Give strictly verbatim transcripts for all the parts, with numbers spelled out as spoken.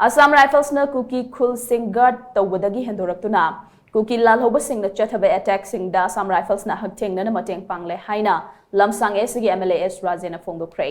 Assam Riflesꯅ ꯀꯨꯀꯤ ꯈꯨꯜꯁꯤꯡ ꯒꯥꯔꯗ ꯇꯧꯕꯗꯒꯤ ꯍꯦꯟꯗꯣꯔꯛꯇꯨꯅ ꯀꯨꯀꯤ ꯂꯥꯜꯍꯧꯕꯁꯤꯡꯅ ꯆꯠꯊꯕ ꯑꯦꯇꯦꯛꯁꯤꯡꯗ Assam Riflesꯅ ꯍꯛꯊꯦꯡꯅꯅ ꯃꯇꯦꯡ ꯄꯥꯡꯂꯦ ꯍꯥꯏꯅ ꯂꯝꯁꯥꯡ ꯑꯦꯁꯤꯒꯤ ꯑꯦꯝ ꯑꯦꯜ ꯑꯦ ꯑꯦꯁ ꯔꯥꯖꯦꯅ ꯐꯣꯡꯗꯣꯛꯈ꯭ꯔꯦ꯫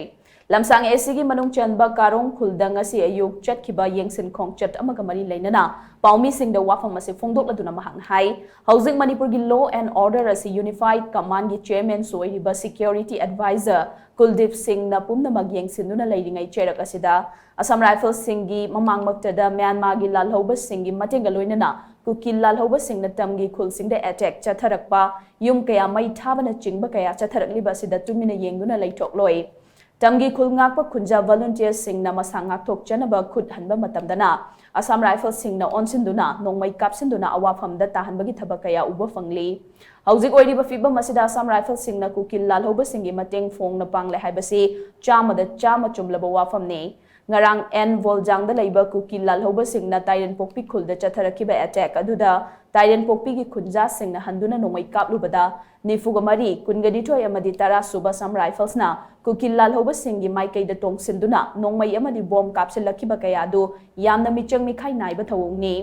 ꯂꯝꯁꯥꯡ ꯑꯦꯁꯤꯒꯤ ꯃꯅꯨꯡ ꯆꯟꯕ ꯀꯥꯔꯣꯡ ꯈꯨꯜꯗ ꯉꯁꯤ ꯑꯌꯨꯛ ꯆꯠꯈꯤꯕ ꯌꯦꯡꯁꯤꯟ ꯈꯣꯡꯆꯠ ꯑꯃꯒ ꯃꯔꯤ ꯂꯩꯅꯅ ꯄꯥꯎꯃꯤꯁꯤꯡꯗ ꯋꯥꯐꯝ ꯑꯁꯤ ꯐꯣꯡꯗꯣꯛꯂꯗꯨꯅ ꯃꯍꯥꯛꯅ ꯍꯥꯏ, ꯍꯧꯖꯤꯛ ꯃꯅꯤꯄꯨꯔꯒꯤ law and order ꯑꯁꯤ Unified Commandꯒꯤ chairmanꯁꯨ ꯑꯣꯏꯔꯤꯕ security advisor ꯀꯨꯜꯗꯤꯞ ꯁꯤꯡꯅ ꯄꯨꯝꯅꯃꯛ ꯌꯦꯡꯁꯤꯟꯗꯨꯅ ꯂꯩꯔꯤꯉꯩ ꯆꯩꯔꯛ ꯑꯁꯤꯗ Assam Riflesꯁꯤꯡꯒꯤ ꯃꯃꯥꯡꯃꯛꯇꯗ ꯃ꯭ꯌꯥꯟꯃꯥꯔꯒꯤ ꯂꯥꯜꯍꯧꯕꯁꯤꯡꯒꯤ ꯃꯇꯦꯡꯒ ꯂꯣꯏꯅꯅ ꯀꯨꯀꯤ ꯂꯥꯜꯍꯧꯕꯁꯤꯡꯅ ꯇꯝꯒꯤ ꯈꯨꯜꯁꯤꯡꯗ ꯑꯦꯇꯦꯛ ꯆꯠꯊꯔꯛꯄ, ꯌꯨꯝ ꯀꯌꯥ ꯃꯩ ꯊꯥꯕꯅꯆꯤꯡꯕ ꯀꯌꯥ ꯆꯠꯊꯔꯛꯂꯤꯕ ꯑꯁꯤꯗ ꯇꯨꯃꯤꯟꯅ ꯌꯦꯡꯗꯨꯅ ꯂꯩꯊꯣꯛꯂꯣꯏ꯫ ꯇꯝꯒꯤ ꯈꯨꯜ ꯉꯥꯛꯄ ꯈꯨꯟꯖꯥ volunteerꯁꯤꯡꯅ ꯃꯁꯥ ꯉꯥꯛꯊꯣꯛꯆꯅꯕ ꯈꯨꯠ ꯍꯟꯕ ꯃꯇꯝꯗꯅ Assam Riflesꯁꯤꯡꯅ ꯑꯣꯟꯁꯤꯟꯗꯨꯅ ꯅꯣꯡꯃꯩ ꯀꯥꯞꯁꯤꯟꯗꯨꯅ ꯑꯋꯥꯐꯝꯗ ꯇꯥꯍꯟꯕꯒꯤ ꯊꯕꯛ ꯀꯌꯥ ꯎꯕ ꯐꯪꯂꯤ꯫ ꯍꯧꯖꯤꯛ ꯑꯣꯏꯔꯤꯕ ꯐꯤꯕꯝ ꯑꯁꯤꯗ Assam Riflesꯁꯤꯡꯅ ꯀꯨꯀꯤ ꯂꯥꯜꯍꯧꯕꯁꯤꯡꯒꯤ ꯃꯇꯦꯡ ꯐꯣꯡꯅ ꯄꯥꯡꯂꯦ ꯍꯥꯏꯕꯁꯤ ꯆꯥꯃꯗ ꯆꯥꯝꯃ ꯆꯨꯝꯂꯕ ꯋꯥꯐꯝꯅꯤ꯫ ꯉꯔꯥꯡ ꯑꯦꯟ ꯕꯣꯜꯖꯥꯡꯗ ꯂꯩꯕ ꯀꯨꯀꯤ ꯂꯥꯜꯍꯧꯕꯁꯤꯡꯅ ꯇꯥꯏꯔꯦꯟꯄꯣꯛꯄꯤ ꯈꯨꯜꯗ ꯆꯠꯊꯔꯛꯈꯤꯕ ꯑꯦꯇꯦꯛ ꯑꯗꯨꯗ ꯇꯥꯏꯔꯦꯟꯄꯣꯛꯄꯤꯒꯤ ꯈꯨꯟꯖꯥꯁꯤꯡꯅ ꯍꯟꯗꯨꯅ ꯅꯣꯡꯃꯩ ꯀꯥꯞꯂꯨꯕꯗ ꯅꯤꯐꯨꯒ ꯃꯔꯤ, ꯀꯨꯟꯒ ꯅꯤꯊꯣꯏ ꯑꯃꯗꯤ ꯇꯔꯥ ꯁꯨꯕ Assam Riflesꯅ ꯀꯨꯀꯤ ꯂꯥꯜꯍꯧꯕꯁꯤꯡꯒꯤ ꯃꯥꯏꯀꯩꯗ ꯇꯣꯡꯁꯤꯟꯗꯨꯅ ꯅꯣꯡꯃꯩ ꯑꯃꯗꯤ ꯕꯣꯝ ꯀꯥꯞꯁꯤꯜꯂꯛꯈꯤꯕ ꯀꯌꯥ ꯑꯗꯨ ꯌꯥꯝꯅ ꯃꯤꯆꯪ ꯃꯤꯈꯥꯏ ꯅꯥꯏꯕ ꯊꯧꯑꯣꯡꯅꯤ꯫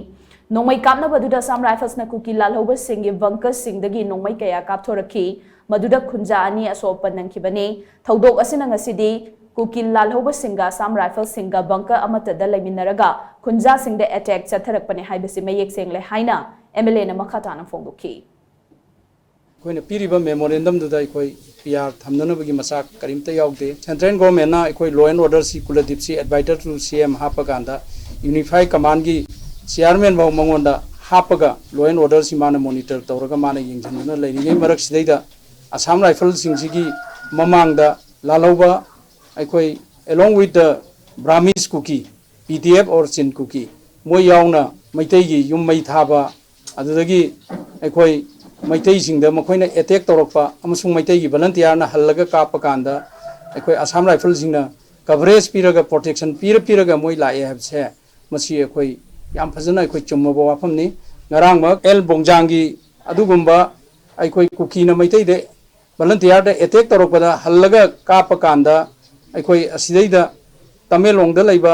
ꯅꯣꯡꯃꯩ ꯀꯥꯞꯅꯕꯗꯨꯗ Assam Riflesꯅ ꯀꯨꯀꯤ ꯂꯥꯜꯍꯧꯕꯁꯤꯡꯒꯤ bunkerꯁꯤꯡꯗꯒꯤ ꯅꯣꯡꯃꯩ ꯀꯌꯥ ꯀꯥꯞꯊꯣꯔꯛꯈꯤ꯫ ꯃꯗꯨꯗ ꯈꯨꯟꯖꯥ ꯑꯅꯤ ꯑꯁꯣꯛ ꯑꯄꯟ ꯅꯪꯈꯤꯕꯅꯤ꯫ ꯊꯧꯗꯣꯛ ꯑꯁꯤꯅ ꯉꯁꯤꯗꯤ ꯀꯨꯀꯤ ꯂꯥꯜꯍꯧꯕꯁꯤꯡꯒ Assam Riflesꯁꯤꯡꯒ bunker ꯑꯃꯠꯇꯗ ꯂꯩꯃꯤꯟꯅꯔꯒ ꯈꯨꯟꯖꯥꯁꯤꯡꯗ ꯑꯦꯇꯦꯛ ꯆꯠꯊꯔꯛꯄꯅꯤ ꯍꯥꯏꯕꯁꯤ ꯃꯌꯦꯛ ꯁꯦꯡꯂꯦ ꯍꯥꯏꯅ ꯑꯦꯝ ꯑꯦꯜ ꯑꯦꯅ ꯃꯈꯥ ꯇꯥꯅ ꯐꯣꯡꯗꯣꯛꯈꯤ꯫ ꯑꯩꯈꯣꯏꯅ ꯄꯤꯔꯤꯕ memorandumꯗꯨꯗ ꯑꯩꯈꯣꯏ ꯄꯤ ꯑꯥꯔ ꯊꯝꯅꯅꯕꯒꯤ ꯃꯆꯥꯛ ꯀꯔꯤꯝꯇ ꯌꯥꯎꯗꯦ꯫ Central Governmentꯅ ꯑꯩꯈꯣꯏ law and orderꯁꯤ ꯀꯨꯂꯗꯤꯞꯁꯤ advisor to C M ꯍꯥꯞꯄ ꯀꯥꯟꯗ Unified Commandꯒꯤ chairman ꯐꯥꯎ ꯃꯉꯣꯟꯗ ꯍꯥꯞꯄꯒ law and orderꯁꯤ ꯃꯥꯅ monitor ꯇꯧꯔꯒ ꯃꯥꯅ ꯌꯦꯡꯁꯤꯟꯗꯨꯅ ꯂꯩꯔꯤꯉꯩ ꯃꯔꯛꯁꯤꯗꯩꯗ Assam Riflesꯁꯤꯡꯁꯤꯒꯤ ꯃꯃꯥꯡꯗ ꯂꯥꯜꯍꯧꯕ ꯑꯩꯈꯣꯏ along with the Brahmins Kuki, P D F or Chin Kuki, ꯃꯣꯏ ꯌꯥꯎꯅ ꯃꯩꯇꯩꯒꯤ ꯌꯨꯝ ꯃꯩ ꯊꯥꯕ, ꯑꯗꯨꯗꯒꯤ ꯑꯩꯈꯣꯏ ꯃꯩꯇꯩꯁꯤꯡꯗ ꯃꯈꯣꯏꯅ attack ꯇꯧꯔꯛꯄ ꯑꯃꯁꯨꯡ ꯃꯩꯇꯩꯒꯤ volunteerꯅ ꯍꯜꯂꯒ ꯀꯥꯞꯄ ꯀꯥꯟꯗ ꯑꯩꯈꯣꯏ Assam Riflesꯁꯤꯡꯅ coverage ꯄꯤꯔꯒ, protection ꯄꯤꯔ ꯄꯤꯔꯒ ꯃꯣꯏ ꯂꯥꯛꯑꯦ ꯍꯥꯏꯕꯁꯦ, ꯃꯁꯤ ꯑꯩꯈꯣꯏ ꯌꯥꯝ ꯐꯖꯅ ꯑꯩꯈꯣꯏ ꯆꯨꯝꯃꯕ ꯋꯥꯐꯝꯅꯤ꯫ ꯉꯔꯥꯡꯃꯛ ꯑꯦꯜ ꯕꯣꯡꯖꯥꯡꯒꯤ ꯑꯗꯨꯒꯨꯝꯕ ꯑꯩꯈꯣꯏ ꯀꯨꯀꯤꯅ ꯃꯩꯇꯩꯗ volunteerꯗ attack ꯇꯧꯔꯛꯄꯗ ꯍꯜꯂꯒ ꯀꯥꯞꯄ ꯀꯥꯟꯗ ꯑꯩꯈꯣꯏ ꯑꯁꯤꯗꯩꯗ ꯇꯃꯦꯡꯂꯣꯡꯗ ꯂꯩꯕ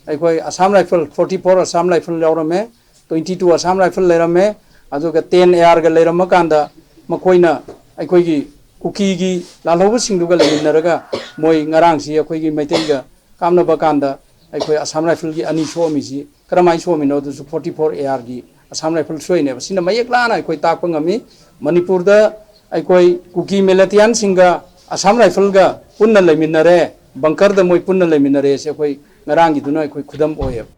ꯑꯩꯈꯣꯏ Assam Rifle, forty four Assam Rifle ꯌꯥꯎꯔꯝꯃꯦ, twenty two Assam Rifle ꯂꯩꯔꯝꯃꯦ, ꯑꯗꯨꯒ ten AR ꯒ ꯂꯩꯔꯝꯃ ꯀꯥꯟꯗ ꯃꯈꯣꯏꯅ ꯑꯩꯈꯣꯏꯒꯤ ꯀꯨꯀꯤꯒꯤ ꯂꯥꯜꯍꯧꯕꯁꯤꯡꯗꯨꯒ ꯂꯩꯃꯤꯟꯅꯔꯒ ꯃꯣꯏ ꯉꯔꯥꯡꯁꯤ ꯑꯩꯈꯣꯏꯒꯤ ꯃꯩꯇꯩꯒ ꯀꯥꯞꯅꯕ ꯀꯥꯟꯗ ꯑꯩꯈꯣꯏ Assam Rifle ꯒꯤ ꯑꯅꯤ ꯁꯣꯛꯑꯝꯃꯤꯁꯤ ꯀꯔꯝꯍꯥꯏꯅ ꯁꯣꯛꯑꯝꯃꯤꯅꯣ? ꯑꯗꯨꯁꯨ forty four AR ꯒꯤ Assam Rifle ꯁꯣꯛꯏꯅꯦꯕ꯫ ꯁꯤꯅ ꯃꯌꯦꯛ ꯂꯥꯅ ꯑꯩꯈꯣꯏ ꯇꯥꯛꯄ ꯉꯝꯃꯤ꯫ ꯃꯅꯤꯄꯨꯔꯗ ꯑꯩꯈꯣꯏ ꯀꯨꯀꯤ militiaꯁꯤꯡꯒ Assam Rifle ꯒ ꯄꯨꯟꯅ ꯂꯩꯃꯤꯟꯅꯔꯦ, bunker ꯗ ꯃꯣꯏ ꯄꯨꯟꯅ ꯂꯩꯃꯤꯟꯅꯔꯦ꯫ ꯁꯤ ꯑꯩꯈꯣꯏ ꯉꯔꯥꯡꯒꯤꯗꯨꯅ ꯑꯩꯈꯣꯏ ꯈꯨꯗꯝ ꯑꯣꯏꯌꯦꯕ꯫